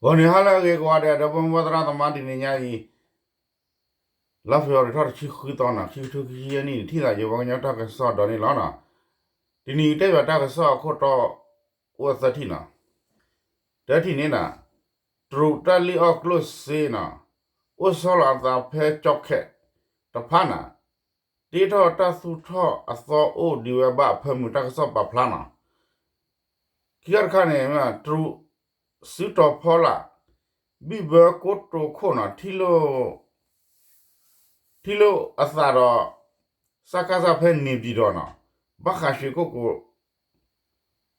ဂီၤနံၤဟါလၢအဂ့ၤကိးဂၤဒဲး ဒီပုၢ်ဝဲၢ်သရၣ်သမါ တနံၤညါအံၤ လါဖ့ၤဘြူၤအါရံၤထီၣ်တဆံဃုသီနီၤ ခံကထိခံဆံယဲၢ်နံၣ်န့ၣ် ထံၣ်သးယဝဲကညီတၢ်ကစီၣ်ဒီးန့ၣ်လီၤနီၤ. တနံၤအံၤတဲဘၣ်တၢ်ကစီၣ်အခိၣ်တီ အိၣ်သၢထံၣ်နီၤ. တထံၣ်န့ၣ်နီၤ တရူးတၢ်လံၣ်အီၣ်ကျိၣ်စ့နီၤ အိၣ်ဆီလီၤအသးဖဲကၠီခဲးတဖၣ်နီၤ တ့ထီၣ်တၢ်သူၣ်ထီၣ်အသီအိၣ်ဒံးဝဲဘၣ်အဖၢမုၢ်တၢ်ကစီၣ်ပာ်ဖျါနီၤ. ခံခါတခါန့ၣ် တရူးစုတီၤဖီလာ် ဘံၣ်ဘၢကိတိာ်ခိၣ်နီၤ ထံၣ်လိာ်အသးဒီး စကစ ဖဲန့ၣ်ပၠံၣ်ဒီးနီၤ ဘၣ်ဃးရွှေကုက္ကို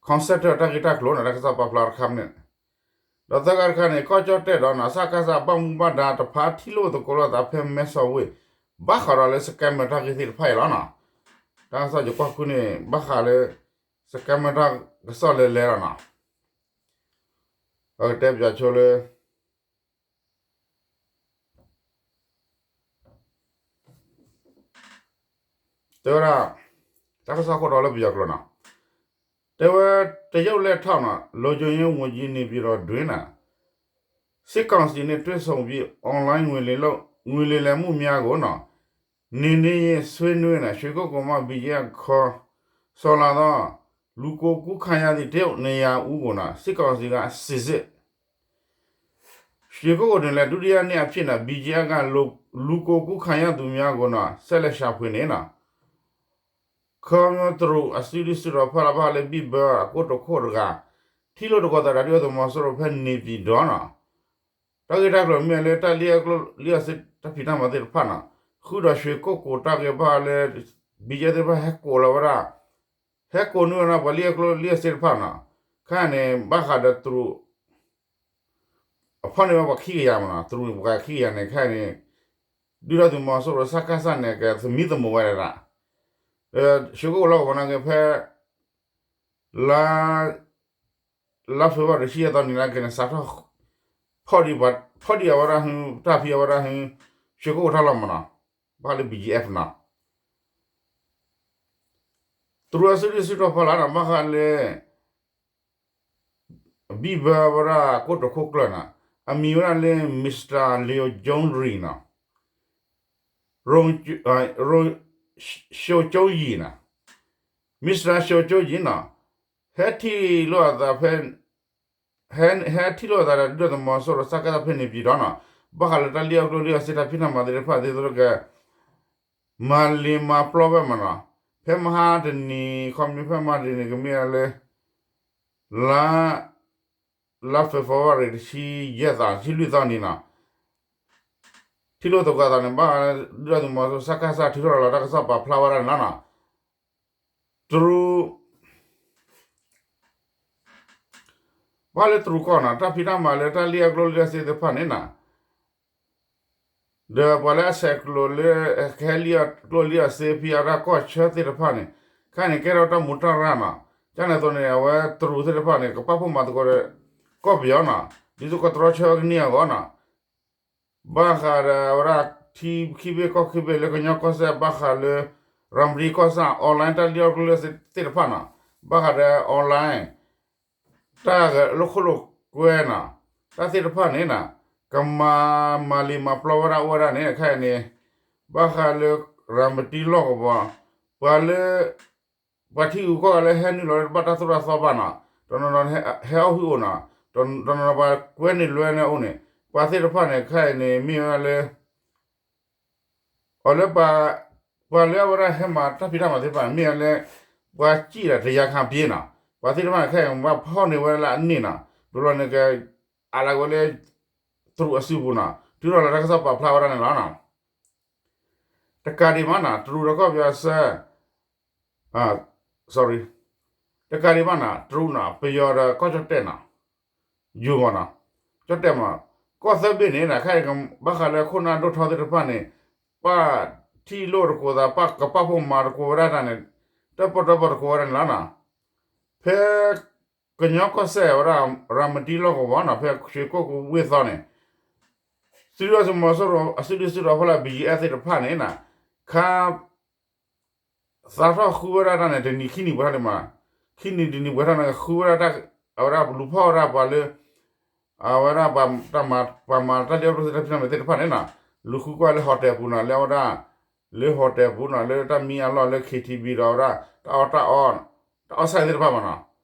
concept တၢ်ဂ့ၢ်တၢ်ကျိၤနီၤ တၢ်ကစီၣ်ပာ်ဖျါတခါန့ၣ် ဒီးသၢခါတခါန့ၣ် ကီၢ်ကၠီၣ်တဲၣ်ဒီးနီၤ စကစ ဘၣ်မူဘၣ်ဒါတဖၣ် ထံၣ်လိာ်သကိးလိာ်သးဖဲမဲဆီးဝ့ၢ် ဘၣ်ဃးဒီးလၢ scammer တၢ်ဂ့ၢ်သ့ၣ်တဖၣ်အံၤလီၤနီၤ. တၢ်ကစီၣ်ယကွၢ်ဃုန့ၣ် ဘၣ်ဃးလၢ scammer တၢ်ကစီၣ်လဲၤလဲၤလီၤနီၤ. ပကတဲပၠးဆိလၢ တဲဝဲဒၣ် တၢ်ကစီၣ်ခိၣ်တီလၢပယီၤကျိာ်နီၤ တဲဝဲ တရုတ်လဲၤထီၣ်နီၤ လုံခြုံရေးဝန်ကြီး နေပြည်တော်တွင် စစ်ကောင်စီနဲ့ တွေ့ဆုံပြီး အွန်လိုင်း ငွေလိမ်လီၤမှုများကို နေနေရင်ဆွေးနွေး ရွှေကုက္ကိုမှ ဘီဂျီအက်ဖ် ခေါ် ဆီလီၤသော လူကုန်ကူးခံရသူ တရုတ် နှစ်ရာဦးကို စစ်ကောင်စီက စိစစ် ရွှေကုက္ကိုတွင်လည်း ဒုတိယနေ့အဖြစ် ဘီဂျီအက်ဖ်က လူကုန်ကူးခံရသူများကို ဆက်လက်ရှာဖွေနေ ခီဖျိတရူး အစုဒုၣ်စုတီၤဖီလာ် ဘၣ်ဃးလၢဘံၣ်ဘၢအကိတိာ်ခိၣ်တဂၤ ထံၣ်လိာ်သကိးသးဒီး ဒုၣ်ဒါသုးမီၤစိရိၤဖဲန့ၣ်ပၠံၣ်ဒီးနီၤ တၢ်ဂ့ၢ်တၢ်ကျိၤမ့ၢ်လၢတၢ်လံၣ်အီၣ်ကျိၣ်လံၣ်အီၣ်စ့တၢ်ဖံးတၢ်မၤသ့ၣ်တဖၣ်နီၤ ဃုာ်ဒီးရွှေကုက္ကိုတၢ်ဂ့ၢ်ဘၣ်ဃးလၢ ဘီဂျီအက်ဖ်သ့ၣ်တဖၣ်ဟဲကိးလီၤဝဲဒၣ် ဟဲကိးန့ၢ်ဝဲဒၣ်ပှၤလံၣ်အီၣ်ကျိၣ်လံၣ်အီၣ်စ့တဖၣ်နီၤ ခဲအံၤန့ၣ် ဘၣ်ဃးဒီးတရူး အဖီၣ်န့ၢ်ဝဲပှၤခံကယၤမးနီၤ တရူးပှၤခံကယၤန့ၣ် ခဲအံၤန့ၣ် ဒုၣ်ဒါသုးမီၤစိရိၤ စကစ န့ၣ် ကသမံသမိးဝဲဒၣ် ဒီးရွှေကုက္ကိုလီၢ်ကဝီၤနာ်က့ဖဲ လါ လါဖ့ၤဘြူၤအါရံၤတဆံယဲၢ်သီနံၤနာ်က့န့ၣ် စးထီၣ် ဖီၣ်ဒံးအဝဲဒၣ်ဟု တၢ်ဖံးအဝဲဒၣ်ဟု ရွှေကုက္ကိုတၢ်လီၢ်မးနီၤ ဘၣ်ဃးလၢ ဘီဂျီအက်ဖ်နီၤ တရူးအစုဒုၣ်စုတီၤဖီလာ်နီၤ ဘၣ်ဃးလၢ ဘံၣ်ဘၢဝဲဒၣ်ကိတိာ်ခိၣ်ကျၢၢ်နီၤ အမံၤဝဲဒၣ်လၢ Mister Liu Chongyi နီၤ Liu Chongyi နီၤ Mister Liu Chongyi နီၤ ဟဲထံၣ်လိာ်အသးဖဲ ဟဲထံၣ်လိာ်အသးဒီးဒုၣ်ဒါသုးမီၤစိရိၤ စကစ ဖဲန့ၣ်ပၠံၣ်ဒီးနီၤ ဘၣ်ဃးလၢတၢ်လံၣ်အီၣ်ကျိၣ်လံၣ်အီၣ်စ့တၢ်ဖံးတၢ်မၤသ့ၣ်တဖၣ် ဒ်သိးဒီးက မၤလ့ၤမၤပျီဝဲမးနီၤ ဖဲမဟါတနံၤ ခီပညီဖဲမဟါတနံၤန့ၣ် ကမ့ၢ်လၢ လါ လါဖ့ၤဘြူၤအါရံၤတဆံယဲၢ်သီ တဆံလွံၢ်သီနံၤနီၤ ထံၣ်လိာ်သကိးသးန့ၣ် ဘၣ်ဃးလၢဒုၣ်ဒါသုးမီၤစိရိၤ စကစ ထုးထီၣ်လီၤတၢ်ကစီၣ်ပာ်ဖျါဝဲဒၣ်န့ၣ်လီၤနီၤ တရူး ဘၣ်ဃးလၢတရူးကီၢ်နီၤ တၢ်ဖံးတၢ်မၤလၢတၢ်လံၣ်အီၣ်ကျိၣ်လံၣ်အီၣ်စ့သ့ၣ်တဖၣ်န့ၣ်နီၤ ဒီးပှၤလၢအဆဲးကျိးလၢ ကဟဲလံၣ်အီၣ်ကျိၣ်လံၣ်အီၣ်စ့ ဖံးအီၣ်တၢ်ကီၢ်ဆၢသ့ၣ်တဖၣ်န့ၣ် ခဲအံၤန့ၣ် ကဲထီၣ်တၢ်မူးတၢ်ရၢ်နီၤ ကန့ၣ်အသိးန့ၣ် အဝဲတရူးသ့ၣ်တဖၣ်န့ၣ် ကပာ်ဖှိၣ်မၤသကိးဒီး ကီၢ်ပယီၤနီၤ ဒ်သိးကတြီဆၢကန့ၢ်အဂီၢ်နီၤ ဘၣ်ဃးဒီးအဝဲဒၣ်ထံခံဘ့ၣ်ကီၢ်ခံဘ့ၣ်လၢကညီကီၢ်စဲၣ် ဘၣ်ဃးလၢ ရၤမတံကီၢ်ဆၣ် online တၢ်လံၣ်အီၣ်ကျိၣ်လံၣ်အီၣ်စ့သ့ၣ်တဖၣ်နီၤ ဘၣ်ဃးဒီး online တၢ်ဂဲၤလိာ်ခိၣ်လိာ်ကွဲနီၤ တၢ်သ့ၣ်တဖၣ်န့ၣ်နီၤ ကမၤမၤလ့ၤမၤပျီဝဲဒၣ်အိၣ်ဝဲဒၣ်န့ၣ် ခဲအံၤန့ၣ် ဘၣ်ဃးလၢ ရၤမတံလီၢ်ကဝီၤ ပှၤလၢ ပှၤထံဂုၤကီၢ်ဂၤလၢဟဲနုာ်လီၤလၢတဘၣ်တၢ်သိၣ်တၢ်သီဘၣ်နီၤ တနီၤနီၤဟဲအီၣ်ဟုၣ်အိၣ်နီၤ တနီၤနီၤပှၤကွဲန့ၢ်လွဲန့ၢ်အိၣ်န့ၣ် ပှၤသ့ၣ်တဖၣ်န့ၣ် ခဲအံၤန့ၣ် မ့ၢ်ဝဲဒၣ်လၢ အီၤလၢ ပှၤလၢအဝဲဒၣ်ဟဲမၤတၢ်ဖံးတၢ်မၤသ့ၣ်တဖၣ်န့ၣ် မ့ၢ်ဝဲလၢ ပှၤစံၣ်ဒီးတယၤခါပ့ၤနီၤ ပှၤသ့ၣ်တဖၣ်န့ၣ် ခဲအံၤဘၣ်ဖီၣ်န့ၢ်ဝဲဒၣ်လၢအန့ၣ်နီၤ ဒ်သိးန့ၣ်က အးလီၤက့ၤဝဲလၢ တရူးအစုပူၤနီၤ ထုးထီၣ်လီၤတၢ်ကစီၣ်ပာ်ဖျါဝဲဒၣ်န့ၣ်လီၤနီၤ တကးဒံးဘၣ်နီၤ တရူးဒီးကီၢ်ပယီၤစဲ sorry တကးဒံးဘၣ်နီၤ တရူးနီၤ ပယီၤဒီးကီၢ်ကၠီၣ်တဲၣ်နီၤ ယိၤမီၤနီၤ ကၠီၣ်တဲၣ်မး ကီၢ်သၢဘ့ၣ်န့ၣ်နီၤ ခဲအံၤဘၣ်ဃးလၢခိၣ်နၢ်ဒိၣ်ထီသ့ၣ်တဖၣ်န့ၣ် ပာ်ထံၣ်လိာ်သကိးသး ပာ်ကပာ်ဖှိၣ်မၤသကိးဝဲဒၣ်တၢ်န့ၣ် တၢၣ်ပီၣ်တၢၣ်ပီၣ်သကိးဝဲဒၣ်န့ၣ်လီၤနီၤ ဖဲ ကညီကီၢ်စဲၣ်ဝဲဒၣ် ရၤမတံလီၢ်ကဝီၤနီၤ ဖဲရွှေကုက္ကိုဝ့ၢ်သီန့ၣ် သုးဒိၣ်သုးမီၤစိရိၤ အစုဒုၣ်စုတီၤဖီလာ် ဘီကီၢ်အဲၣ် သ့ၣ်တဖၣ်န့ၣ်နီၤ ခါ စးထီၣ်ဃုဝဲဒၣ်တၢ်န့ၣ် တနံၤခံနံၤပှဲၤထီၣ်န့ၣ်မး ခံနံၤတနံၤပှဲၤထီၣ်န့ၣ် ဃုဝဲဒၣ်တၢ် အဝဲဒၣ်လူၤဖီၣ်ဝဲဒၣ်ပှၤလၢ အဝဲဒၣ် ပှၤမၤတၢ်လံၣ်အီၣ်ကျိၣ်စ့တၢ်ဖံးတၢ်မၤသ့ၣ်တဖၣ်န့ၣ်နီၤ, လူၤဃုကွၢ်လၢ hotel ပူၤနီၤ, လၢအဝဲဒၣ် လၢ hotel ပူၤနီၤ, လၢတၢ်မံအလီၢ်လၢ K T V ဒီးအဝဲဒၣ် တၢ်အီၣ်တၢ်အီ တၢ်အီၣ်ဆၣ်သ့ၣ်တဖၣ်မးနီၤ,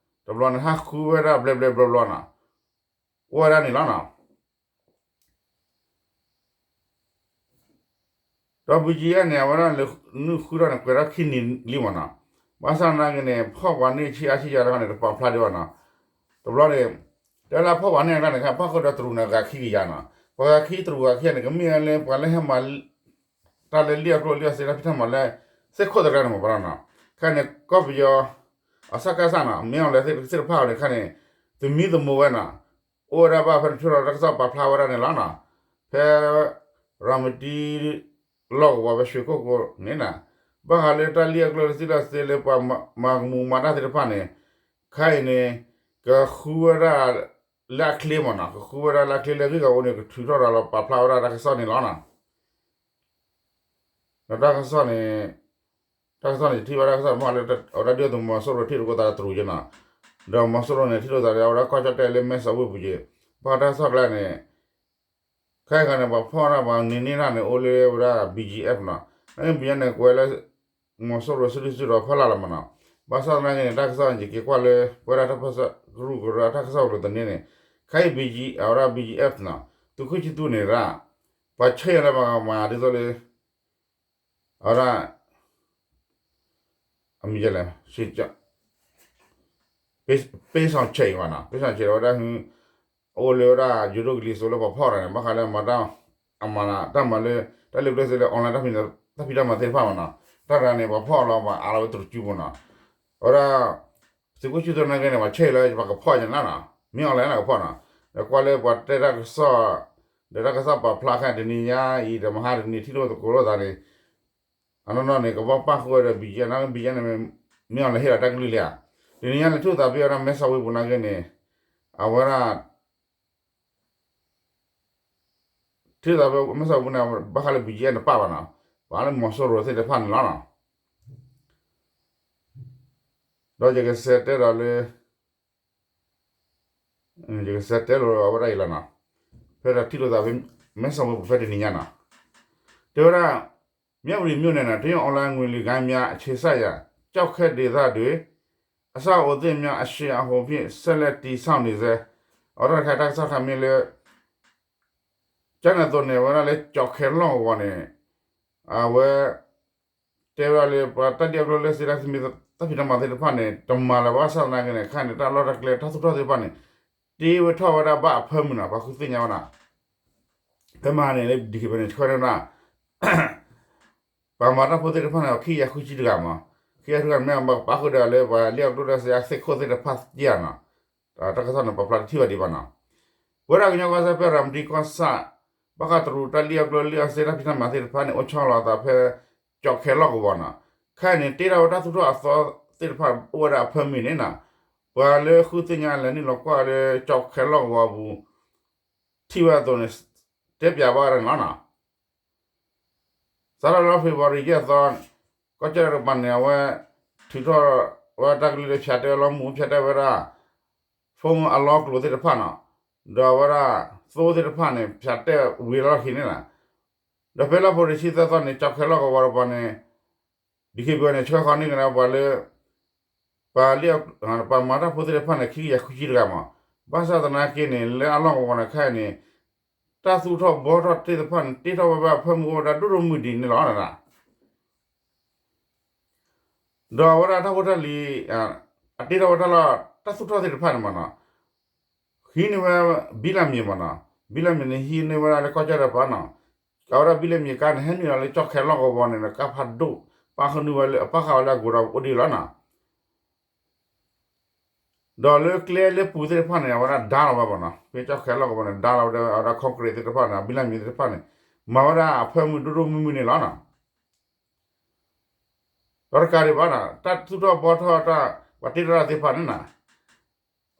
တဘျီန့ၣ် ဟးဃုဝဲဒၣ်ဘျဲဘျဲဘျီဘျီနီၤ, အိၣ်ဝဲဒၣ်န့ၣ်လီၤနီၤ. ဒီး B G F န့ၣ် အဝဲဒၣ်လၢနုာ်ဃုထီၣ်န့ၣ် ပှဲၤထီၣ်ခံနံၤလံမးနီၤ, ဘၣ်ဆၣ်သနာ်က့န့ၣ် ဖီၣ်ပှၤန့ၢ်ဆံးအါဆံးယၤတခီန့ၣ် တပာ်ဖျါဒံးဘၣ်နီၤ, တဘျီန့ၣ် တဲလၢဖီၣ်ပှၤန့ၢ်အကျါန့ၣ် ခဲအံၤပၣ်ဃုာ်ဒီးတရူးန့ၣ် ဂၤခံကယၤနီၤ, ပှၤဂၤခံတရူးဂၤခံန့ၣ် ကမ့ၢ်ဝဲလၢပှၤလၢဟဲမၤ တၢ်လၢလံၣ်အီၣ်ကျိၣ်လံၣ်အီၣ်စ့တၢ်ဖံးတၢ်မၤလၢ စ့ၢ်ခိၣ်သရၣ်န့ၣ်မးပနီၤ, ခဲအံၤန့ၣ် ကီၢ်ပယီၤ အစကစနီၤ, မ့ၢ်အီၤလဲၤသ့ၣ်တဖၣ်အီၤန့ၣ် ခဲအံၤန့ၣ် သမံသမိးဝဲနီၤ, အိၣ်ဝဲဒၣ်ဘၣ်ဖဲန့ၣ် ထုးထီၣ်တၢ်ကစီၣ်ပာ်ဖျါဝဲဒၣ်န့ၣ်လီၤနီၤ, ဖဲ ရၤမတံ လီၢ်ကဝီၤဖဲ ရွှေကုက္ကို န့ၣ်နီၤ, ဘၣ်ဃးလၢတၢ်လံၣ်အီၣ်ကျိၣ်လံၣ်အီၣ်စ့လၢပှၤမၤကမူးမၤတၢ်သ့ၣ်တဖၣ်န့ၣ်, ခဲအံၤန့ၣ် ကဃုဝဲဒၣ် လၢအချ့မးနီၤ, ကဃုဝဲဒၣ်လၢအချ့လၢအဂ့ၢ်ကအိၣ်န့ၣ် ကထုးထီၣ်ဒီးလီၤပာ်ဖျါဝဲဒၣ်တၢ်ကစီၣ်န့ၣ်လီၤနီၤ. ဒီးတၢ်ကစီၣ်န့ၣ်, တၢ်ကစီၣ်န့ၣ် ယထံၣ်ဘၣ်တၢ်ကစီၣ်န့ၣ် မ့ၢ်လၢအဝဲဒၣ်ဒုၣ်ဒါသုးမီၤစိရိၤထံၣ်လိာ်သးဒီးတရူးက့နီၤ, ဒီးမီၤစိရိၤန့ၣ် ထံၣ်လိာ်သးဒီးအဝဲဒၣ်ကီၢ်ကၠီၣ်တဲၣ်လၢမဲၢ်ဆီးဝ့ၢ်ပူၤက့, ဘၣ်တၢ်ကစီၣ်ကျါန့ၣ် ခဲအံၤန့ၣ် ပှၤဖီၣ်တၢ်ပှၤန့ၢ်န့ၢ်တၢ်န့ၣ် အိၣ်လၢဝဲဒၣ် B G F နီၤ, နက B G F န့ၣ် ကွဲးလၢ မီၤစိရိၤစုဒုစုဒီးဖီလာ်လီၤမးနီၤ, ဘၣ်ဆၣ်သနာ်က့န့ၣ် တၢ်ကစီၣ်န့ၣ် ယက့ၤကွၢ်လၢ ပဝဲဒၣ်တၢ်ပၢၢ်ဆၢကရူၢ်ကရၢတၢ်ကစီၣ်လိၤသန့န့ၣ်, ခဲအံၤ B G, အဝဲဒၣ် B G F နီၤ, သုးခိၣ်ဆံသူန့ၣ်ဒၣ် ပှၤဆဲးအီၤလၢပှၤကမၤဒ်သိးလၢ အဝဲဒၣ် အမံၤလဲၣ် ပေးဆောင်ချက် ဘၣ်နီၤ, ပေးဆောင်ချက် အဝဲဒၣ် အိၣ်လၢဝဲဒၣ် ယိၤဒိၣ်ကလံၤစိးလၢပှၤဖီၣ်တၢ်န့ၣ် ဘၣ်ဃးလၢအမၤတၢ်, အမၤတၢ်မၤလၢ တၢ်လံၣ်အီၣ်ကျိၣ်လံၣ်အီစ့လၢ online တၢ်ဖံးတၢ်မၤသ့ၣ်တဖၣ်မးနီၤ, တၢ်တဂၤန့ၣ် ပှၤဖီၣ်လီၤ ပှၤအးလီၤဝဲတရူးကၠူပူၤနီၤ, အဝဲဒၣ် သုးခိၣ်ဆံသူသနာ်က့န့ၣ် ပှၤဆဲးလၢပှၤကဖီၣ်ညါနီၤ, မ့ၢ်အီၤလဲၣ်န့ၣ်ကဖီၣ်နီၤ, ဒီးကွၢ်လၢပှၤတဲတၢ်ကစီၣ်, ဒီးတၢ်ကစီၣ်ပာ်ဖျါခဲအံၤတနံၤညါအံၤ ဒီးမဟါတနံၤထံၣ်လိာ်သကိးလိာ်သးန့ၣ် အနီၢ်နီၢ်န့ၣ် ကဘၣ်ပၣ်ဃုာ်ဝဲဒီး B G F နီၤ, B G F န့ၣ် မ့ၢ်အီၤလဲၣ်ဟ့ၣ်လီၤတၢ်ကလုၢ်လံဧါ, တနံၤညါန့ၣ် ထံၣ်လိာ်သးဖဲအဝဲဒၣ်မဲၢ်ဆီးဝ့ၢ်ပူၤသနာ်က့န့ၣ်, အဝဲဒၣ် ထံၣ်လိာ်သးဖဲမဲၢ်ဆီးဝ့ၢ်ပူၤန့ၣ် ဘၣ်ဃးလၢ B G F န့ၣ်ပာ်ဘၣ်နီၤ, ပှၤလၢမီၤစိရိၤသ့ၣ်တဖၣ်န့ၣ်လီၤနီၤ, ဒီးယကစံးတဲဒီးလၢ ယကစံးတဲလိာ်အဝဲဒၣ်အံၤလီၤနီၤ, ဖဲဒီးထံၣ်လိာ်သးဖဲ မဲၢ်ဆီးဝ့ၢ်ပူၤဖဲတနံၤညါနီၤ, တဲဝဲဒၣ် မြဝတီမြို့နယ်တွင် တရုတ် online ငွေလိမ်ဂိုဏ်းများ အခြေစိုက်ရာ ကျောက်ခဲဒေသတွင် အဆောက်အအုံသစ်များ အရှိန်အဟုန်ဖြင့် ဆက်လက်တည်ဆောက်နေဆဲ, အဝဲဒၣ်တခါတၢ်ကစီၣ်တခါမ့ၢ်လၢ ကန့ၣ်အသိးန့ၣ် အဝဲဒၣ်လၢကၠီၣ်ခဲလီၢ်ကဝီၤန့ၣ် အဝဲ တဲဝဲဒၣ်လၢ ပှၤတၢ်လံၣ်အီၣ်ကျိၣ်လံၣ်အီစ့ တၢ်ဖံးတၢ်မၤသ့ၣ်တဖၣ်န့ၣ် တမၤလၢၤဘၣ်ဆၣ်သနာ်က့န့ၣ် ခဲအံၤန့ၣ် တၢ်လီၢ်တၢ်ကျဲတၢ်သူၣ်ထီၣ်သ့ၣ်တဖၣ်န့ၣ် တ့ဝဲထီၣ်ဝဲဒၣ်ဘၣ်အဖၢမုၢ်နီၤ ပှၤဃုသ့ၣ်ညါဝဲဒၣ် ဖဲမဟါန့ၣ်လၢ DKBA န့ၣ် ဆှၢန့ၢ်ဝဲဒၣ် ပှၤမၤတၢ်ဖိသ့ၣ်တဖၣ်န့ၣ် ခံကယၤဃုဆံတဂၤမး, ခံကယၤဃုဆံတဂၤ မ့ၢ်ဘၣ်ပာ်ဃုာ်ဒီးလၢပှၤလံၣ်အီၣ်ကျိၣ်လံၣ်အီစ့အစ့ၢ်ခိၣ်သ့ၣ်တဖၣ်ဧါနီၤ, တၢ်ကစီၣ်န့ၣ် ပာ်ဖျါတထံၣ်ဘၣ်ဒံးဘၣ်နီၤ, ပဝဲဒၣ်ကညီကီၢ်စဲၣ်ဖဲရၤမတံကီၢ်ဆၣ် ဘၣ်ဃးတရူးတၢ်လံၣ်အီၣ်ကျိၣ်လံၣ်အီစ့တၢ်ဖံးတၢ်မၤသ့ၣ်တဖၣ်န့ၣ် အိၣ်ဆီလီၤအသးဖဲ ကၠီၣ်ခဲလီၢ်ကဝီၤနီၤ, ခဲအံၤန့ၣ် တ့ထီၣ်ဝဲတၢ်သူၣ်ထီၣ်အသီသ့ၣ်တဖၣ်အိၣ်ဝဲဒၣ်အဖၢမုၢ်န့ၣ်နီၤ, ပှၤလၢဃုသ့ၣ်ညါလဲၤနုာ်လီၤကွၢ်လၢကၠီၣ်ခဲလီၢ်ကဝီၤပူၤ ထံၣ်ဝဲအသိးန့ၣ် တဲပျးဘၣ်ဝဲဒၣ်န့ၣ်လီၤနီၤ. စးထီၣ်လၢ February ယဲၢ်သီ ကီၢ်ကၠီၣ်တဲၣ်တကပၤန့ၣ် အဝဲ ထုးထီၣ်ဝဲတၢ်ကလုၢ်လၢဖၠးတဲဝဲလီမူ ဖၠးတဲဝဲဒၣ် phone အလီကျိၤသ့ၣ်တဖၣ်နီၤ, ဒီးအဝဲဒၣ်သိသ့ၣ်တဖၣ်န့ၣ် ဖၠးတဲဝဲလီၢ်ခံန့ၣ်လီၤ. ဒီးဖဲလါဖ့ၤဘြူၤအါရံၤသၢသီန့ၣ် ကၠီၣ်ခဲလီၢ်ကဝီၤတကပၤန့ၣ် DKBA န့ၣ် ဆှၢဃီၤန့ၢ်ကဒါပှၤလၢ ပှၤလံၣ် ပှၤမၤတၢ်ဖိသ့ၣ်တဖၣ်န့ၣ် ခံကယၤဃုဆံတဂၤမး, ဘၣ်ဆၣ်သနာ်က့န့ၣ် လၢအလီၢ်ကဝီၤန့ၣ်ခဲအံၤန့ၣ် တၢ်သူၣ်ထီၣ်ဘှီထီၣ်သ့ၣ်တဖၣ်န့ၣ် တ့ထီၣ်ဝဲဘၣ်အဖၢမုၢ်အိၣ်ဝဲဒၣ်ဒိၣ်ဒိၣ်မုၢ်မုၢ်ဒ်န့ၣ်လီၤ. ဒီးအဝဲဒၣ်တၢ်ဖိတၢ်လံၤ အတ့ထီၣ်ဝဲတၢ်လီၢ် တၢ်သူၣ်ထီၣ်သ့ၣ်တဖၣ်န့ၣ်မးနီၤ, ဟံးန့ၢ်ဝဲ ဘံလၤမံၤမးနီၤ, ဘံလၤမံၤန့ၣ် ဟံးန့ၢ်ဝဲဒၣ်လၢကီၢ်ကၠီၣ်တဲၣ်တကပၤနီၤ, အဝဲဒၣ်ဘံလၤမံၤကါန့ၣ် ဟဲနုာ်လီၤလၢကၠီၣ်ခဲလီၢ်ကဝီၤန့ၣ် ကါဖးဒိၣ် ပာ်ဃုာ်န့ၢ်ဝဲလၢ အပာ်ဃာ်ဝဲလၢအကိၤဒီးအိၣ်ဒံးလီၤနီၤ. ဒီးလၢကျဲလၢပူၤသ့ၣ်တဖၣ်န့ၣ် အဝဲဒၣ်ဒါလီၤဝဲမးနီၤ, ဖဲကၠီၣ်ခဲလီၢ်ကဝီၤန့ၣ် ဒါလီၤဝဲဒၣ် အဝဲဒၣ် concrete သ့ၣ်တဖၣ်န့ၣ် ဘံလၤမံၤသ့ၣ်တဖၣ်န့ၣ် မၤဝဲဒၣ်အဖၢမုၢ်ဒိၣ်ဒိၣ်မုၢ်မုၢ်န့ၣ်လီၤနီၤ. ဒီးတကးဒံးဘၣ်နီၤ တၢ်သူၣ်ထီၣ်ဘှီထီၣ်တၢ် ပှၤတ့ထီၣ်တၢ်သ့ၣ်တဖၣ်န့ၣ်နီၤ,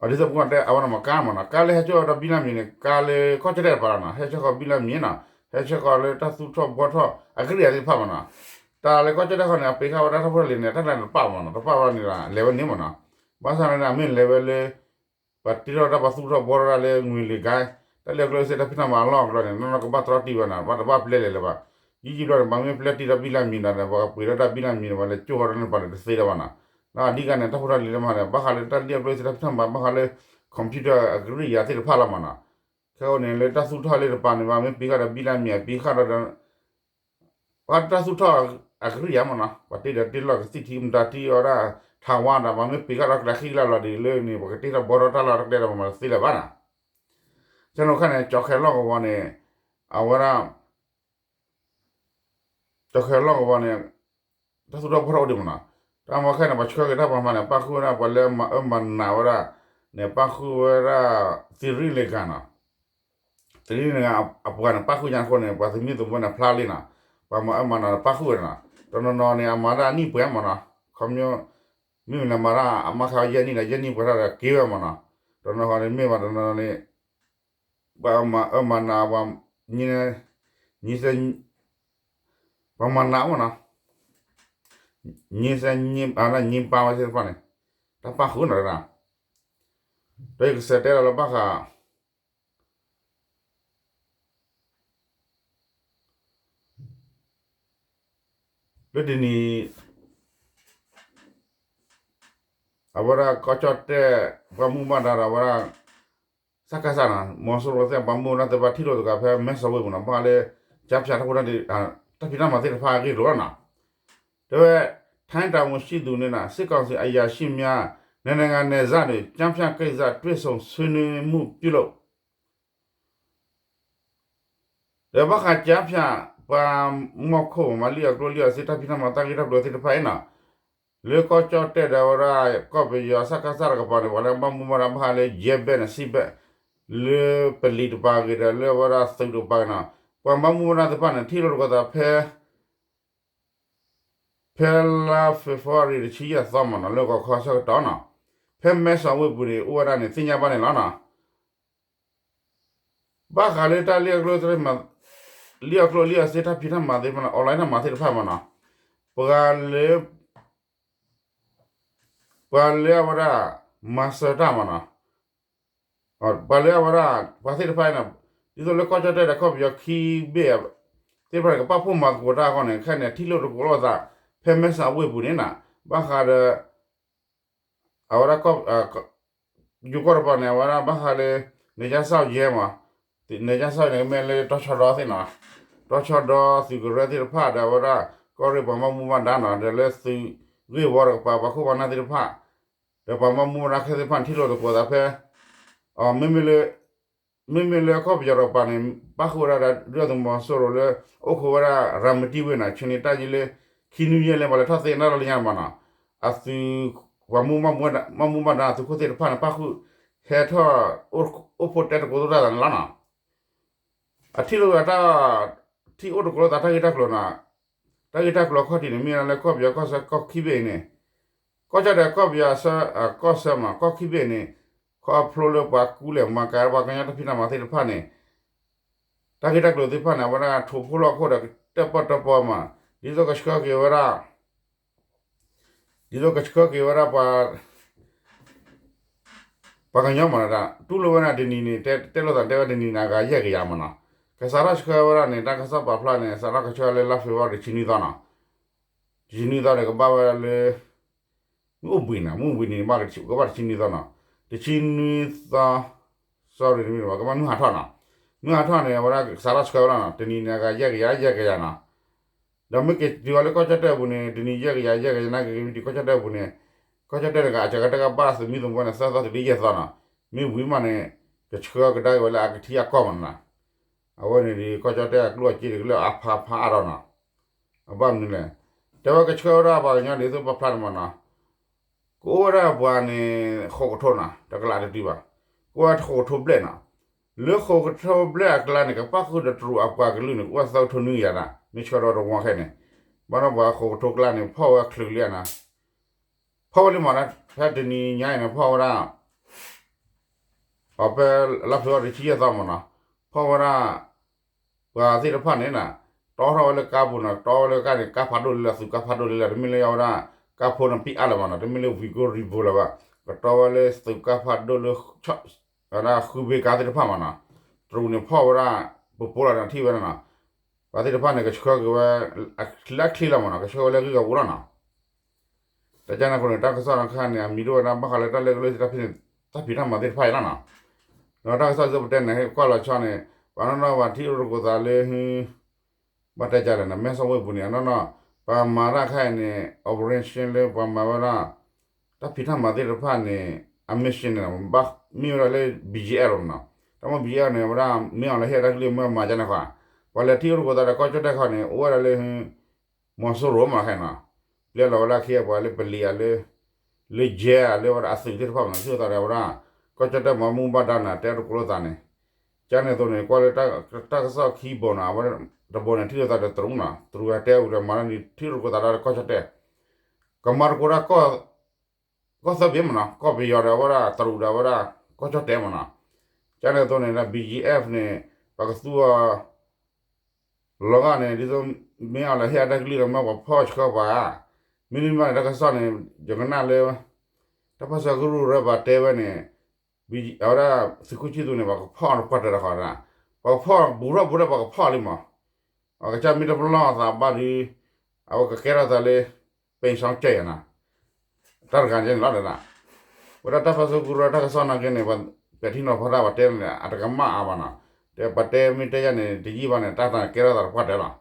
အဒ်သိးပကတဲအဝဲန့ၣ်မးကါမးနီၤ, ကါလၢဟဲကၠီၣ်ဝဲဒီးဘံလၤမံၤန့ၣ် ကါလၢကီၢ်ကၠီၣ်တဲၣ်တကပၤလီၤနီၤ, ဟဲဆှၢဃီၤဘံလၤမံၤနီၤ, ဟဲဆှၢဃီၤလၢတၢ်သူၣ်ထီၣ်ဘှီထီၣ်အကရံၣ်အသ့ၣ်တဖၣ်မးနီၤ, တၢ်လၢကီၢ်ကၠီၣ်တဲၣ်ဃီန့ၣ် အပ့ၤဃာ်ဝဲဒၣ်တၢ်ဖိတၢ်လံၤန့ၣ် တၢ်တဂၤန့ၣ်တပာ်မးနီၤ, တပာ်ဝဲဒၣ်န့ၣ်ဒီး လဲၤဝဲန့ၣ်မးနီၤ, ဘၣ်ဆၣ်န့ၣ် အမ့ၢ်လဲၤဝဲလၢ ပှၤတ့ထီၣ်တၢ် ပှၤသူၣ်ထီၣ်ဘှီထီၣ်တၢ်လၢ ငွေလိမ်ဂိုဏ်း, တၢ်လၢအကျိၣ်စ့တၢ်ဖံးတၢ်မၤအလီၢ်အကျိၤန့ၣ် နီၢ်နီၢ်ကဘၣ်တြီတံၢ်ဝဲနီၤ, ဘၣ်တဘၣ်ပျဲလဲၤလၢၤဘၣ်. ယံာ်ယံာ်ဘျီန့ၣ် ပှၤမ့ၢ်ပျဲတံၢ်ဒီးဘံၣ်လၢမံၤဒီး ပှၤကပှ့ၤဒီးတၢ်ဘံၣ်လၢမံၤန့ၣ် ပှၤလဲၤကၠိၣ်ဃီဒီးန့ၣ် ပှၤလဲၤတသ့လၢၤဘၣ်နီၤ. ဒီးအဓိကန့ၣ် တၢ်ဖိတၢ်လံၤလၢမၤန့ၣ် ဘၣ်ဃးလၢတၢ်လံၣ်အကျိၣ်စ့တၢ်ဖံးတၢ်မၤ ဘၣ်ဃးလၢ computer အကရံၣ်ယါသ့ၣ်တဖၣ်လီၤမးနီၤ. ခဲအံၤန့ၣ် လၢတၢ်သူၣ်ထီၣ်လၢတပၤန့ၣ် ပှၤမ့ၢ်ပှ့ၤဃာ်ဒီးဘံၣ်လၢမံၤ အပှ့ၤဃာ်ဒီး ပှၤတၢ်သူၣ်ထီၣ်အကရံၣ်ယါမးနီၤ, ပှၤတ့ဒီးတ့လီၢ်ကသံၣ်ထံမတၤထံအီဒၣ် ထးဝါဒီး ပှၤမ့ၢ်ပှ့ၤဃာ်ဒီးကဒါခံကလၢ်လီၤဒ်လၢန့ၣ် ပှၤကတ့ထီၣ်ဘှီထီၣ်တၢ်လီၢ်တကျဲဒီး ပှၤမၤတသ့လၢၤဘၣ်နီၤ. ကန့ၣ်ခါန့ၣ် ကၠီၤခဲလီၢ်ကဝီၤန့ၣ် အဝဲဒၣ် ကၠီၤခဲလီၢ်ကဝီၤန့ၣ် တၢ်သူၣ်ထီၣ်ဘှီထီၣ်အိၣ်ဒံးမးနီၤ. တၢ်မၤခဲန့ၣ် ပှၤဆှၢက့ၤတၢ်ပှၤမၤန့ၣ် ပၣ်ဃုာ်ဝဲဒၣ် ပှၤလၢမၤအၢမၤနးဝဲဒၣ်န့ၣ် ပၣ်ဃုာ်ဝဲဒၣ် သီရိလင်္ကာနီၤ. သီရိလင်္ကာအပှၤန့ၣ် ပၣ်ဃုာ်ညါအဃိန့ၣ် ပှၤသုးမုၢ်သံၣ်ဘိန့ၣ် ဖျါလံနီၤ. ပှၤမၤအၢမၤနးန့ၣ် ပၣ်ဃုာ်ဝဲနီၤ. တနီၤနီၤန့ၣ် အမၤတၢ်အနံၣ်ပှဲၤမးနီၤ. ခီဖျိ မ့မ့ၢ်လၢမၤတၢ်အမါခါယဲၢ်နံၣ်ဒီး ယဲၢ်နံၣ်ပှဲၤထီၣ်ဒီးက့ၤဝဲမးနီၤ. တနီၤဃီန့ၣ်မ့ၢ်ဘၣ်တနီၤန့ၣ် ပှၤမၤအၢမၤနး ပှၤ ပှၤမၤနးမးနီၤ. ညံစဲညံပာ်ဝဲသ့ၣ်တဖၣ်န့ၣ် တၢ်ပၣ်ဃုာ်နီၤတဂၤ. ဒီးယကစးတဲလီၤလၢဘၣ်ဃး လၢတနံၤ အဝဲဒၣ်ကီၢ်ကၠီၣ်တဲၣ် ပှၤမူဘၣ်ဒါဒီး အဝဲဒၣ် စကစနီၤ မီၤစိရိၤသ့ၣ် ပှၤမူဘၣ်ဒါသ့ၣ်တဖၣ်ထံၣ်လိာ်သကိးဖဲမဲစီဝ့ၢ်ပူၤနီၤ ဘၣ်ဃးလၢ ကၠါဖၠၣ်တၢ်ဖိတၢ် တၢ်ဖံးတၢ်မၤသ့ၣ်တဖၣ်အဂ့ၢ်အကျိၤလီၤနီၤ. တဲဝဲ ထိုင်းတာဝန်ရှိသူနဲ့ စစ်ကောင်စီအရာရှိများ နှစ်နိုင်ငံနယ်စပ်တွင် ကျားဖြန့်ကိစ္စတွေ့ဆုံဆွေးနွေးမှုပြုလုပ် ဒီးဘၣ်ဃးကၠါဖၠၣ် ပှၤမီၢ်ခိၣ်မး လံၣ်အကျိၣ်လံၣ်အစ့တၢ်ဖံးတၢ်မၤတၢ်ဂ့ၢ်တၢ်ကျိၤသ့ၣ်တဖၣ်အံၤနီၤ လၢကီၢ်ကၠီၣ်တဲၣ်ဒီးဝဲဒၣ် ကီၢ်ပယီၤစကစတကပၤန့ၣ် ပှၤလၢဘၣ်မူဘၣ်ဒါဘၣ်ဃးလၢ ယဲၢ်ဘဲၣ်န့ၣ် စံးဘဲၣ် လၢပလံးတပၤဂ့ၤဒီး လၢအဝဲဒၣ်သုးတပၤဂ့ၤနီၤ ပှၤဘၣ်မူဘၣ်ဒါသ့ၣ်တဖၣ်န့ၣ် ထံၣ်လိာ်သကိးသးဖဲ ဖဲလါ February တဆံယဲၢ်သီမးနီၤ လၢဂီၤခီဆၢကတီၢ်နီၤ ဖဲမဲစီဝ့ၢ်ပူၤန့ၣ် အိၣ်ဝဲဒၣ်န့ၣ် သ့ၣ်ညါဘၣ်န့ၣ်လီၤနီၤ. ဘၣ်ဃးလၢတၢ်လံၣ်အကျိၣ် လံၣ်အကျိၣ်လံၣ်အစ့တၢ်ဖံးတၢ်မၤသ့ၣ်တဖၣ်န့ၣ် online တၢ်မၤသ့ၣ်တဖၣ်မးနီၤ ပှၤလၢ ပှၤလၢအဝဲဒၣ် မၤစၢၤတၢ်မးနီၤ ပှၤလၢအဝဲဒၣ် ပှၤသ့ၣ်တဖၣ်န့ၣ် ဒ်သိးလၢကီၢ်ကၠီၣ်တဲၣ်ဒီးကီၢ်ပယီၤခံဘ့ၣ် သ့ၣ်တဖၣ်န့ၣ် ကပာ်ဖှိၣ်မၤသကိးတၢ်အဂီၢ်န့ၣ် ခဲအံၤန့ၣ် ထံၣ်လိာ်သကိးလိာ်သး ဖဲမဲစီဝ့ၢ်ပူၤန့ၣ်နီၤ ဘၣ်ဃးဒီး အဝဲဒၣ် ယိၤကီၢ်တပၤန့ၣ် အဝဲဒၣ်ဘၣ်ဃးလၢ နယ်ခြားစောင့်ရဲမး နယ်ခြားစောင့်ရဲန့ၣ် ကမ့ၢ်လၢတီၤဆီဒီသ့ၣ်နီၤ တီၤဆီဒီသုးကရၢသ့ၣ်တဖၣ်ဒီး အဝဲဒၣ်ကီၢ်ရ့ၣ်ပှၤဘၣ်မူဘၣ်ဒါနီၤ ဒီးလၢသုးဂ့ၢ်ဝီတကပၤ ပှၤခိၣ်ပှၤနၢ်သ့ၣ်တဖၣ် ဒီးပှၤဘၣ်မူဘၣ်ဒါခဲသ့ၣ်တဖၣ်န့ၣ် ထံၣ်လိာ်သကိးသးဖဲ မ့မ့ၢ်လၢ မ့မ့ၢ်လၢကီၢ်ပယီၤတကပၤန့ၣ် ပၣ်ဃုာ်ဝဲဒၣ်ဒီး ဒုၣ်ဒါသုးမီၤစိရိၤလၢ အိၣ်ခိးဝဲဒၣ် ရၤမတံဝ့ၢ်နီၤ ဆူန့ၣ်တၢ်ယံၤလၢ ခံနွံယဲၢ်လၢ ပှၤလဲၤထီၣ်သ့ၣ်နီၣ်လၢညါန့ၣ်မးနီၤ အသုး ပှၤမူဘၣ်မူဘၣ်ဒါ သုးခိၣ်သ့ၣ်တဖၣ်န့ၣ် ပၣ်ဃုာ် ဟဲထီၣ် အိၣ်ဖှိၣ်တဲသကိးလိာ်သးန့ၣ်လီၤနီၤ. အထံၣ်လိာ်သးတၢ် ထံၣ်အိၣ်သကိးလိာ်သးတၢ်ဂ့ၢ်တၢ်ကျိၤနီၤ တၢ်ဂ့ၢ်တၢ်ကျိၤအခီၣ်ထံးန့ၣ် မ့ၢ်ဒၣ်လၢကီၢ်ပယီၤကီၢ်ဆၢကီၢ်ခံဘ့ၣ်အံၤန့ၣ် ကီၢ်ကၠီၣ်တဲၣ်ကီၢ်ပယီၤအဆၢ ကီၢ်ဆၢမး ကီၢ်ခံဘ့ၣ်န့ၣ် ခီဖျိလၢပှၤကူလဲၤမၤကၤပှၤကညီတၢ်ဖံးတၢ်မၤသ့ၣ်တဖၣ်န့ၣ် တၢ်ဂ့ၢ်တၢ်ကျိၤသ့ၣ်တဖၣ်န့ၣ် အဝဲဒၣ်ထိးဖှိၣ်လီၢ်ခိၣ်ဒီး တၢၣ်ပီၣ်တၢၣ်ပီမး ဒ်သိးကဆှၢက့ၤဝဲဒၣ် ဒ်သိးကဆှၢက့ၤဝဲဒၣ်ပှၤ ပှၤကညီမးနီၤ တူၢ်လိာ်ဝဲဒၣ်တနံၤန့ၣ် တဲလိာ်သးတဲဝဲတနံၤန့ၣ် အဂၤယဲၢ်ကယၤမးနီၤ ကစးထီၣ်ဆှၢဝဲဒၣ်န့ၣ် တၢ်ကစီၣ်ပာ်ဖျါန့ၣ် စးထီၣ်ကဆှၢလၢလါ February တဆံနွံသီနီၤ တဆံနွံသီန့ၣ် ကဘၣ်ဝဲဒၣ်လၢ မ့ၢ်အိၣ်ဘှံးနၤ မ့ၢ်အိၣ်ဘှံးနံၤန့ၣ် ဘၣ်ကဘၣ်တဆံနွံသီနီၤ တဆံနွံသီ sorry တမ့ၢ်ဘၣ် ကဘၣ်မုၢ်ဟးထီၣ်နီၤ မုၢ်ဟးထီၣ်န့ၣ် အဝဲဒၣ်စးထီၣ်ဆှၢဝဲဒၣ်နီၤ တနံၤန့ၣ် အဂၤယဲၢ်ကယၤ ယဲၢ်ကယၤနီၤ ဒီးမ့ၢ်က့ၤတုၤအီၤလၢကီၢ်ကၠီၣ်တဲၣ်အပူၤန့ၣ် တနံၤယဲၢ်ကယၤ ယဲၢ်ကယၤနာ်က့ၤ မ့ၢ်တုၤကီၢ်ကၠီၣ်တဲၣ်အပူၤန့ၣ် ကီၢ်ကၠီၣ်တဲၣ်တဂၤ အစှၤကတၢၢ်ကဘၣ်သုးမုၢ်သံၣ်ဘိန့ၣ် သၢသီတုၤလၢယဲၢ်သီနီၤ မ့ၢ်ဝံၤမးန့ၣ် ကဆှၢကဒါက့ၤဝဲလၢအကထံအကီၢ်မးနီၤ အဝဲန့ၣ်ဒီး ကီၢ်ကၠီၣ်တဲၣ်အကျိၣ်အစ့တကလၢၢ်အါဖးဖးအါထီၣ်နီၤ အဘၣ်မနုၤလဲၣ် တဲဝဲကဆှၢဝဲဒၣ်ပှၤကညီဒ်သိးပာ်ဖျါန့ၣ်မးနီၤ ကအိၣ်ဝဲဒၣ်ပှၤန့ၣ် ဃိးကထိနီၤ တကလးတတုၤဘၣ် ကအိၣ်ဝဲဃိးကထိဘျဲၣ်နီၤ လၢဃိးကထိဘျဲၣ်အကျါန့ၣ် ကပၣ်ဃုာ်ဒီးတရူးအပှၤကလုာ်န့ၣ် ကအိၣ်ဝဲသၢကထိနွံကယၤဒၣ် မ့ၢ်ဆှၢဒီးတဝီခဲန့ၣ် ဘၣ်ဒီးပှၤဃိးကထိကျါန့ၣ် ဖီၣ်ဝဲချုးလံနီၤ ဖီၣ်ဝဲလံမးနီၤ ဖဲတနံၤညါအံၤန့ၣ် ဖီၣ်ဝဲဒၣ် အဖဲလါဖ့ၤဘြူၤအါရံၤတဆံယဲၢ်သီမးနီၤ ဖီၣ်ဝဲဒၣ် ပှၤသ့ၣ်တဖၣ်န့ၣ်နီၤ တီထီၣ်ဝဲလၢကါပူၤနီၤ တီဝဲလၢကါန့ၣ် ကါဖးဒိၣ်လံလီၤ သုးကါဖးဒိၣ်လံလီၤ တမ့ၢ်လၢယဝဲဒၣ် ကါဖိန့ၣ်ပံးအါလၢၤဘၣ်နီၤ တမ့ၢ်လၢဝံၤကိၢ်ရံၤဘိလၢၤဘၣ် ကတီဝဲလၢသုးကါဖးဒိၣ်လၢ ဝဲဒၣ်ဃုဘ့ကါသ့ၣ်တဖၣ်မးနီၤ, တရူးန့ၣ်ဖီၣ်ဝဲဒၣ် ပပိလီၤန့ၣ်ထံၣ်ဝဲဒၣ်နီၤ, ပှၤသ့ၣ်တဖၣ်န့ၣ် ကဆှၢက့ၤဝဲ လၢအချ့လီၤမးနီၤ, ကဆှၢဝဲလၢဂ့ၢ်ဂီၢ်ပူၤလီၤနီၤ. တၢ်ကန့ၣ်အဃိန့ၣ် တၢ်ကစီၣ်တခါန့ၣ် အမံၤဒိၣ်ဝဲဒၣ် ဘၣ်ဃးလၢတၢ်လၢကလၢ တၢ်ဖံးတၢ်မၤသ့ၣ်တဖၣ်အံၤလီၤနီၤ. ဒီးတၢ်ကစီၣ်ဒ်သိးပတဲန့ၣ် ဟဲကွၢ်လီၤဆီန့ၣ် ပှၤနီၢ်နီၢ်ပှၤထံၣ်အိၣ်သကိးသးလၢ ဘၣ်တဲဒ်လဲၣ်န့ၣ် မဲၢ်ဆီဝ့ၢ်ပူၤန့ၣ် အနီၢ်နီၢ် ပှၤမၤတၢ်ခဲအံၤန့ၣ် operation လၢပှၤမၤဝဲဒၣ် တၢ်ဖံးတၢ်မၤသ့ၣ်တဖၣ်န့ၣ် အ mission န့ၣ် ဘၣ်မ့ၢ်ဝဲဒၣ်လၢ ဘီၣ်ကၠီၣ်အဲၣ် လီၤနီၤ. တၢ်မ့ၢ် ဘီၣ်ကၠီၣ်အဲၣ် န့ၣ် ဝဲဒၣ်မ့ၢ်အီၤလၢဟ့ၣ်အတၢ်ကလုၢ်မ့ၢ်မၤဒ်န့ၣ်ဃီ, ပှၤလဲၤထံၣ်အိၣ်သကိးသးဒီးကီၢ်ကၠီၣ်တဲၣ်ခီန့ၣ် အိၣ်ဝဲဒၣ်လၢ မီၤစိရိၤမးခဲအံၤနီၤ, ပျဲလီၤဝဲဒၣ်ခံပှၤလၢပလံၤဧါလၢ လၢယဲဧါလၢဝဲဒၣ်အသုးသ့ၣ်တဖၣ်မးနီၤ, ထံၣ်အိၣ်သးဒီးဝဲဒၣ် ကီၢ်ကၠီၣ်တဲၣ်မၤမူဘၣ်ဒါန့ၣ် တဲတကိးလိာ်သးန့ၣ်, ကန့ၣ်အသိးန့ၣ် ကွၢ်လၢတၢ်ကစီၣ်ခံဘိနီၤ, အဝဲတဘိန့ၣ် ထံၣ်လိာ်သးဒီးတရူးနီၤ, တရူးဟဲတဲဝံၤဒီးမၤတၢ်န့ၣ် ထံၣ်တကိးသးဒီးကီၢ်ကၠီၣ်တဲၣ်, ကမၤတကိးဒၣ် ကီၢ်သၢဘ့ၣ်မးနီၤ, ကီၢ်ပယီၤဒီးအဝဲဒၣ်တရူးဒီးအဝဲဒၣ် ကီၢ်ကၠီၣ်တဲၣ်မးနီၤ, ကန့ၣ်အသိးန့ၣ်ဒီး ဘီၣ်ကၠီၣ်အဲၣ် န့ၣ် ပှၤကသူအီၤ လီၤဂာ်န့ၣ် ဒ်သိးမ့ၢ်အီၤလၢဟ့ၣ်အတၢ်ကလုၢ်ဒီးမ့ၢ်ပှၤဖီၣ်ဆှၢပှၤဧါ, မ့တမ့ၢ်ဘၣ်န့ၣ် တၢ်ကစီၣ်န့ၣ် ယကနၣ်လၢ တၢ်ပၢၢ်ဆၢကရူၢ်ရၢပှၤတဲဝဲန့ၣ်, အဝဲဒၣ်သုးခိၣ်ဆံၣ်သူးန့ၣ် ပှၤကဖီၣ်တပှၢ်တၢၢ်တဃီဒၣ်, ပှၤကဖီၣ်ဘူးထီၣ်ဘူးထီၣ်ပှၤကဖီၣ်လံမး, အကစၢ်မ့ၢ်တပလီၢ်အသးဘၣ်ဒီး အဝဲကကဲထီၣ်သးလၢ ပ့ၤစီကဲယၤနီၤ တၢ်တဂၤန့ၣ်လီၤဒီး, ဝဲဒၣ်တၢ်ပၢၢ်ဆၢကရူၢ်ရၢတၢ်ကစီၣ်နာ်က့န့ၣ် ပှၤပဲာ်ထံနီၤဖးတၢ်ပှၤတဲန့ၣ် အတကမၣ်အါဘၣ်နီၤ, ဒီးပှၤတဲမ့ၢ်တဲယၤန့ၣ် တယံာ်ဘၣ်န့ၣ် တၢ်သးန့ၣ်ကဲထီၣ်သးတပှၢ်တၢၢ်လီၤ,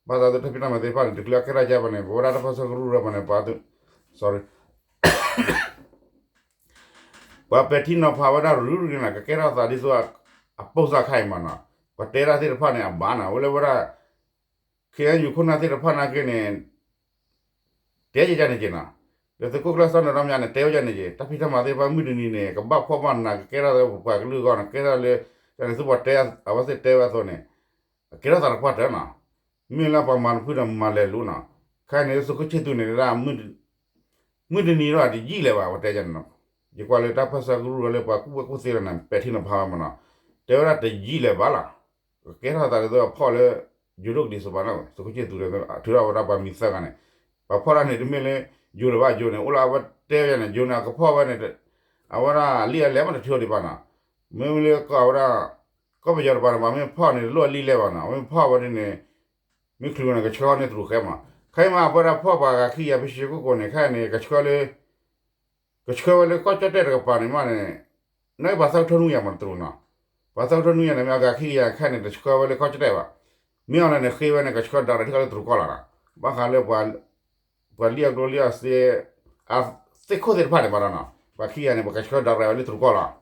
ဘၣ်ဆၣ်သ့ၣ်တဖၣ်မၤသ့ၣ်တဖၣ်န့ၣ် တချုးအကဲထီၣ်ကဲဘၣ်န့ၣ် ပဝဲဒၣ်တၢ်ပၢၢ်ဆၢကရူၢ်ရၢပှၤန့ၣ် ပှၤ sorry ပှၤပဲာ်ထံနီၤဖးဝဲဒၣ်ရူၤရူၤန့ၣ် ကကဲထီၣ်သးဒ်သိး အပိၢ်စၢ်ခါအံၤမးနီၤ, ပှၤတဲဒၣ်သ့ၣ်တဖၣ်န့ၣ် အဘၣ်နီၤ, ဝဲလၢဝဲဒၣ် ခ့ၣ်အဲၣ်ယူၣ် ခိၣ်နၢ်သ့ၣ်တဖၣ်နာ်က့န့ၣ် တဲယဲန့ၣ်က့နီၤ, ဒီးသုးခိၣ်ကျၢၢ်စီၤနီၤဒီမါန့ၣ် တဲဝဲယဲန့ၣ်က့, တၢ်ဖံးတၢ်မၤသ့ၣ်တဖၣ်မုၢ်တနံၤန့ၣ် ကဘၣ်ဖှီၣ်ဘၣ်နး ကကဲထီၣ်လၢပပှၤကလုာ်အဂီၢ်န့ၣ် ကဲထီၣ်လၢ န့ၣ် သုပှၤတဲ အဝဲသ့ၣ်တဲဝဲအသိးန့ၣ် ကဲထီၣ်သးတပှၢ်တၢၢ်နီၤ, မ့ၢ်လၢပှၤမၤတဖုဒီးမၤလဲၤလူၤနီၤ, ခဲအံၤန့ၣ် သုးခိၣ်ဆံၣ်သူးန့ၣ်ဒၣ် မုၢ်တနံၤဒီးတယံာ်လၢၤဘၣ် ပှၤတဲယဲန့ၣ်နီၤ, ယကွၢ်လၢတၢ်ပၢၢ်ဆၢကရူၢ်ရၢလၢပှၤကူၣ်ဘၣ်ကူၣ်သ့လီၤန့ၣ် ပဲာ်ထံနီၤဖးဝဲမးနီၤ, တဲဝဲဒၣ်တယံာ်လၢၤဘၣ်လီၤ, ကကဲထီၣ်သးဒ်သိးအဖီၣ်လၢ ယိၤဒိၣ်ကဒံးစိးပၤန့ၣ် သုးခိၣ်ဆံၣ်သူး ထုးထီၣ်ဝဲဒၣ်ပှၤမံၤသၢဂၤန့ၣ်, ပှၤဖီၣ်တၢ်န့ၣ် တမ့ၢ်လၢ ယိၤလၢၤဘၣ် ယိၤန့ၣ် အိၣ်လၢအဝဲတဲဝဲန့ၣ် ယိၤန့ၣ် အကဖီၣ်ဝဲန့ၣ် အဝဲဒၣ်လံာ်အလဲၢ်မးတထုးဒံးဘၣ်နီၤ, မ့မ့ၢ်လၢကီၢ်ဝဲဒၣ် ကီၢ်ပယီၤတပၤန့ၣ် ပှၤမ့ၢ်ဖီၣ်န့ၣ် တလိၣ်အလံာ်လဲၢ်ဘၣ်နီၤ, မ့ၢ်ဖီၣ်ဝဲဒ်န့ၣ် မ့ၢ်ချုးဝဲန့ၣ် ကဆှၢန့ၢ်တရူးဃဲမး, ခဲအံၤမး အပဝဲဒၣ်ဖီၣ်ပှၤဂၤခံဂၤ ပရှံၣ်ကိၣ်ကိၤန့ၣ် ခဲအံၤန့ၣ် ကဆှၢလၢ ကဆှၢဝဲလၢကီၢ်ကၠီၣ်တဲၣ်တကပၤန့ၣ်မးန့ၣ်, နပှၤသၢကထိနွံကယၤမးတရူးနီၤ, ပှၤသၢကထိနွံကယၤန့ၣ် မ့ၢ်အဂၤခံကယၤခဲအံၤန့ၣ် တဆှၢဝဲလၢကီၢ်ကၠီၣ်တဲၣ်ဘၣ်, မ့ၢ်အီၤလၢန့ၣ် ဃ့ဝဲန့ၣ် ကဆှၢဒၣ်ရဲၣ်ထံၣ်ဃီလၢတရူးကီၢ်လီၤနီၤ, ဘၣ်ဃးလၢ ပှၤလံၣ်အကျိလံၣ်အစ့ အသ့ၣ်ခိၣ်သ့ၣ်တဖၣ်န့ၣ် ဘၣ်ဒီးနီၤ, ပှၤခံဂၤန့ၣ် ပှၤကဆှၢဒၣ်ရဲၣ်ဝဲလၢတရူးကီၢ်လီၤ,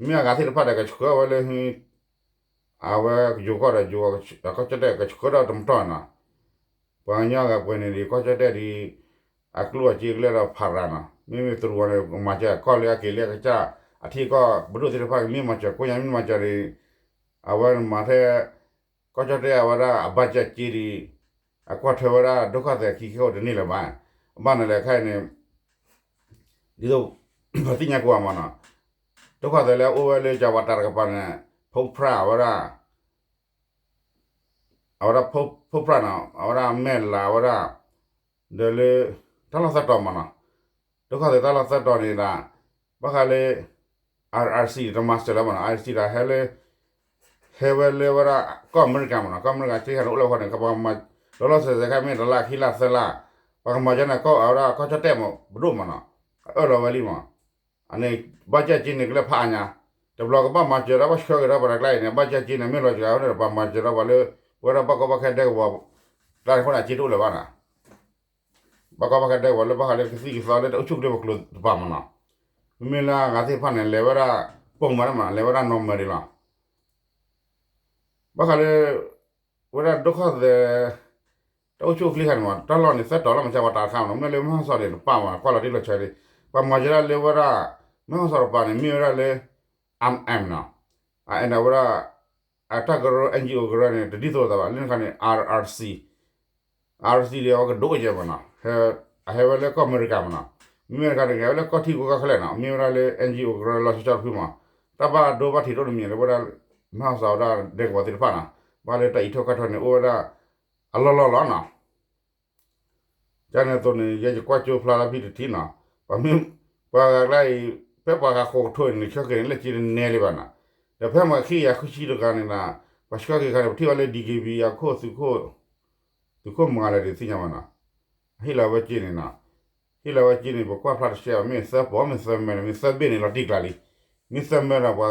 မ့ၢ်အဂၤသ့ၣ်တဖၣ်ဒီး ကဆှၢဝဲလၢ အဝဲယိၤကီၢ်ဒီး ယိၤကီၢ်ကၠီၣ်တဲၣ် ကဆှၢထီၣ်တမတီၢ်နီၤ, ပှၤကညီဂၤပှဲၤန့ၣ်ဒံး ကီၢ်ကၠီၣ်တဲၣ်ဒံး အကျိၣ်အစ့ကလဲၢ်ဒီးဖးရၤနီၤ, မ့မ့ၢ်တရူးအီၤန့ၣ် မၤစၢၤကီၢ်လၢအက့ၤလၢအကစၢ် အထံအကီၢ်ပဒိၣ်သ့ၣ်တဖၣ် မ့ၢ်မၤစၢၤကိးညါ မ့ၢ်မၤစၢၤဒံး အဝဲမၤထဲ ကီၢ်ကၠီၣ်တဲၣ်အဝဲဒၣ်အဘၣ်ကၢ်က့ဒံး အကွၢ်ထွဲဝဲဒၣ် ဒုက္ခသည် ခံကထိတန့ၢ်လၢၤဘၣ်, အဘၣ်နၤလဲၣ်ခဲအံၤန့ၣ် ဒ်သိး ပသ့ၣ်ညါကိးဂၤမးနီၤ, ဒုက္ခသည်လၢအအိၣ်ဝဲလၢကၠၤဝးတၢ်တကပၤန့ၣ် ဖိဖြၣ်အဝဲဒၣ် အဝဲဒၣ်ဖိဖြၣ်နီၤ အဝဲဒၣ်မဲာ်လၤဝဲဒၣ် ဒီးလၢ တၢ်လီၢ်သၢတီၤမးနီၤ, ဒုက္ခသည်တၢ်လီၢ်သၢတီၤန့ၣ်ဒၣ် ဘၣ်ဃးလၢ IRC တမၤစၢၤလၢၤဘၣ်နီၤ, IRC ဒၣ်ဟဲလၢ ဟဲဝဲလၢဝဲဒၣ် ကီၢ်အမဲရကၤမးနီၤ, ကီၢ်အမဲရကၤ ကဟဲလၢအိၣ်လၢဃီန့ၣ် ပှၤကမၤ လီၤလီၤဆဲးဆဲးခဲမ့ၢ်တလါခံလါသၢလါ, ပှၤကမၤကၠီၣ်န့ၣ် ကီၢ်အဝဲဒၣ်ကီၢ်ကၠီၣ်တဲၣ်မး ပဒိၣ်မးနီၤ, အအၢၣ်လီၤဝဲလံမး, အန့ၣ် ဘၣ်ကၢ်က့န့ၣ် ကလဲၤဖးအါညါ, တဘျီကဘၣ်မၤစၢၤဒီး ဘၣ်ဆှၢက့ၤဒီးပှၤတကျါအံၤန့ၣ် ဘၣ်ကၢ်က့န့ၣ် မ့ၢ်လီၤစှၤန့ၣ် ပှၤမၤစၢၤဒီးပှၤလၢ ပဝဲဒၣ်ဘၣ်ကီဘၣ်ခဲဒဲကဝီၤ တၢ်န့ၣ်အဃိန့ၣ် အစ့တအိၣ်လၢၤဘၣ်နီၤ, ဘၣ်ကီဘၣ်ခဲဒဲကဝီၤလၢဘၣ်ဃးလၢကသံၣ်ကသီလၢတအိၣ်ဆူၣ်အိၣ်ချ့ပကျိၤတပၤမးနီၤ, မ့မ့ၢ်လၢအဂၤသ့ၣ်တဖၣ်န့ၣ် လဲၤဝဲဒၣ် ပိာ်မၤတၢ်မး လဲၤဝဲဒၣ်နီၢ်မၤဒံးလီၤ ဘၣ်ဃးလၢ ဝဲဒၣ်ဒုက္ခသည် တၢ်အိၣ်ဆူၣ်အိၣ်ချ့ခါန့ၣ်မး တၢ်လီၢ်န့ၣ် သၢတီၤလီၤမး ကၠၤဝးတၢ်တခါမးနီၤ, မ့ၢ်လၢမဲၢ်ဟီၣ်စီၤန့ၣ် တပၣ်မး ကွၢ်လီၤတံၢ်လီၤဆဲးလံ, ပှၤမၤစၢၤဒၣ်လၢဝဲဒၣ် မဲၢ်ဟီၣ်စီၤတပၤန့ၣ် မ့ၢ်ဝဲဒၣ်လၢ အမ်အမ်နီၤ, အဝဲဒၣ် အတၢ်ကရၢ NGO ကရၢန့ၣ် တဒ်သိးလိာ်သးဘၣ် လၢနခါန့ၣ် RRC, RRC ဒီးအဝဲကဒိၣ်ကယဲၢ်မးနီၤ, အဟဲဝဲလၢကီၢ်အမဲရကၤမးနီၤ, မ့မ့ၢ်တခါန့ၣ် ကဟဲဝဲလၢကီၢ်ထံကီၢ်ခဲလၢာ်နီၤ, မ့ၢ်ဝဲဒၣ်လၢ NGO ကရၢလီၤဆီဆီတဖုမး, တၢ်ဘၣ်ဒိဘၣ်ထံးတအိၣ်တမံၤလၢဝဲဒၣ် မဲၢ်ဟီၣ်စီၤဝဲဒၣ်ဒဲကဝီၤသ့ၣ်တဖၣ်နီၤ, ဘၣ်လၢတၢ်အံးထွဲကွၢ်ထွဲန့ၣ် အိၣ်ဝဲဒၣ် အလီၢ်လီၢ်လီၤနီၤ ကန့ၣ်အသိးန့ၣ် ယဲယကွၢ်ကၠိဖျါလၢဖံတထံၣ်နီၤ, ပှၤမ့ၢ် ပှၤဂၤကျါအံၤ ဖဲပှၤဂၤဃိးကထိန့ၣ် ဆှၢက့ၤန့ၣ် လၢက့တနဲလံဘၣ်နီၤ. ဒီးဖဲမ့ၢ်ခံကယၤဃုဆံတဂၤန့ၣ်နီၤ ပှၤဆှၢက့ၤခါန့ၣ် ပထံၣ်ဝဲလၢ DKBA အခိၣ် သုးခိၣ်မၤလဲၣ်တသ့ၣ်ညါဘၣ်နီၤ. အဟ့ၣ်လီၤဝဲက့န့ၣ်နီၤ. ဟ့ၣ်လီၤဝဲက့န့ၣ် ပကွၢ်ဖျါတရှဲဘၣ် မ့ၢ်သၢပီၢ် မ့ၢ်သၢမၢန့ၣ် မ့ၢ်သၢဘ့ၣ်န့ၣ် လီၤတံၢ်ကျါလံ. မ့ၢ်သၢမၢဒီး ပှၤဂၤခံ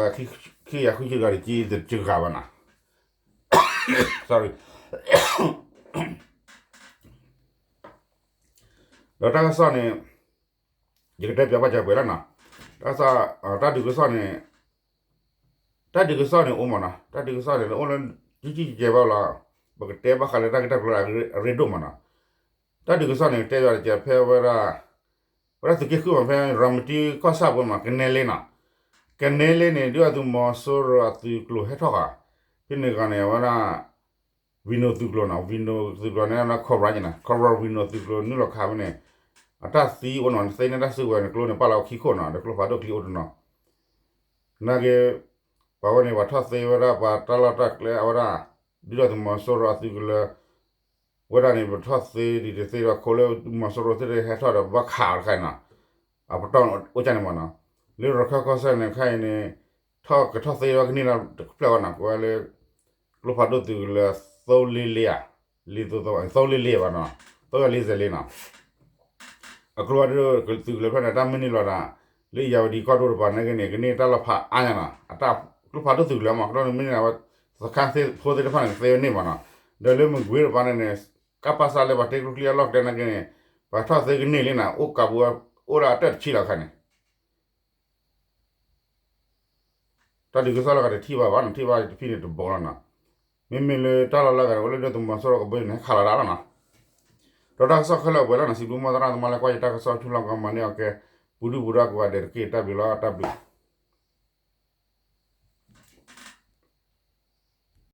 ကယၤဃုဆံတဂၤန့ၣ် က့တစှၤဘၣ်နီၤ. ဒီးတၢ်ကစီၣ်န့ၣ် ယကတဲပၠးဘၣ်ကပှဲၤလီၤနီၤ. တၢ်ကစီၣ် တၢ်ဒုးကစီၣ်န့ၣ် တၢ်ဒုးကစီၣ်န့ၣ်အိၣ်မးနီၤ. တၢ်ဒုးကစီၣ်န့ၣ် လၢအိၣ်လၢ ကကဲဘၣ်လီၤ. ပကတဲဘၣ်ဃးလၢတၢ်ဂ့ၢ်တၢ်ကျိၤအရ့ဒိၣ်မးနီၤ. တၢ်ဒုးကစီၣ်န့ၣ် ကတဲဘၣ်တကဲးဖဲဝဲဒၣ် ဝဲဒၣ်သုးက့ဃုမး ဖဲရၤမတံကီၢ်ဆၣ်ပူၤမး ကနဲလ့နီၤ. ကနဲလ့န့ၣ် ဒုၣ်ဒါသုးမီၤစိရိၤအသုးကျိၤဟဲထီၣ်ဃီ ဖဲန့ၣ်ဂီၤန့ၣ် အဝဲဒၣ် Venom သုးကျိၤနီၤ Venom သုးကျိၤန့ၣ် Cobra န့ၣ် Cobra Venom သုးကျိၤနုာ်လီၤခးဖဲန့ၣ် အတၢ်သံအိၣ်နီၤ နသ့န့ၢ်တၢ်စုကဝဲၤန့ၣ် ကျိန့ၣ်ပာ်လီၤဝဲခံခိၣ်နီၤ ဒီးကျိဖးဒိၣ်ချံအိၣ်တနီၤ နာ်က့ ပှၤဝဲန့ၣ် ပှၤထီၣ်သ့ဝဲဒၣ် ပှၤတၢ်လီၢ်တၢ်ကျဲအဝဲဒၣ် ဒုၣ်ဒါသုးမီၤစိရိၤအသုးကလၢၤ ဝဲဒၣ်န့ၣ် ပထီၣ်သ့ဒ်တသ့ဒီး ခိးလၢသုးမီၤစိရိၤသ့ၣ်တဟဲထီၣ်ဒီး ပဘၣ်ခးအီၤတခါအံၤနီၤ အပတီၢ်အိၣ်ကၢ်န့ၣ်မးနီၤ လၢရခၢၣ်ကီၢ်စဲၣ်န့ၣ် ခဲအံၤန့ၣ် ထီၣ်ကထီၣ်သ့ဝဲကန့ၢ်လီၤတဖျၢၣ်ဝဲနီၤ ကဝဲလၢ ကျိဖးဒိၣ်သုးကလၢၤ သိလ့လ့ဧါ လ့သိသိ သိလ့လ့ဘၣ်နီၤ သိလ့လ့ဧါ အကျိဖးဒိၣ်သုးကလၢၤဖျၢၣ်န့ၣ် တၢ်မ့ၢ်န့ၢ်လီၤဒၣ် လၢအံၤဝဲဒံးကီၢ်ဒိၣ်တပၤန့ၣ်က့န့ၣ် ကန့ၢ်တၢ်လီၤဖးအါညါနီၤ အတၢ်ကျိဖးဒိၣ်သုးကလၢၤမး ကဒီးန့ၣ်မ့ၢ်န့ၣ် အဝဲ စခန်းဖိသ့ၣ်တဖၣ်န့ၣ် ကသ့ဝဲန့ၢ်မးနီၤ ဒီးလၢမကွ့ၤတပၤန့ၣ်န့ၣ် ကပစၢ်လၢပှၤတ့ကျိချံအလီၢ်ကျဲန့ၣ်က့န့ၣ် ပှၤထီၣ်သ့ကန့ၢ်လံနီၤ အိၣ်ကးပူၤ အိၣ်ဒၣ်အတၢၢ်တဆံလီၤခါန့ၣ် တၢ်ဒုးကစီၣ်လၢကတထံၣ်ဘၣ်ဘၣ်နီၤ ထံၣ်ဘၣ်တဖံန့ၣ်တဘိလီၤနီၤ မ့မ့ၢ်လၢတၢ်လီၢ်လၢအဂၤန့ၣ် အိၣ်လၢဒုၣ်ဒါသုးမီၤစိရိၤကဘီယူၤန့ၣ် ဟဲခးလီၤဒၣ်လီၤနီၤ ဒီးတၢ်ကစီၣ်ခဲလၢာ်ပှဲၤလီၤနီၤ စံးဘျုးမီၢ်သရၣ်သမါလၢကွၢ်ယတၢ်ကစီၣ်ဆူလီၢ်ကီၢ်မၤန့ၢ်အီၤကဲ ပူၤဒုၣ်ပူၤဒါကိးဂၤဒဲးတက့ၢ် တၢ်ဘျုးလီၤ တၢ်ဘျုး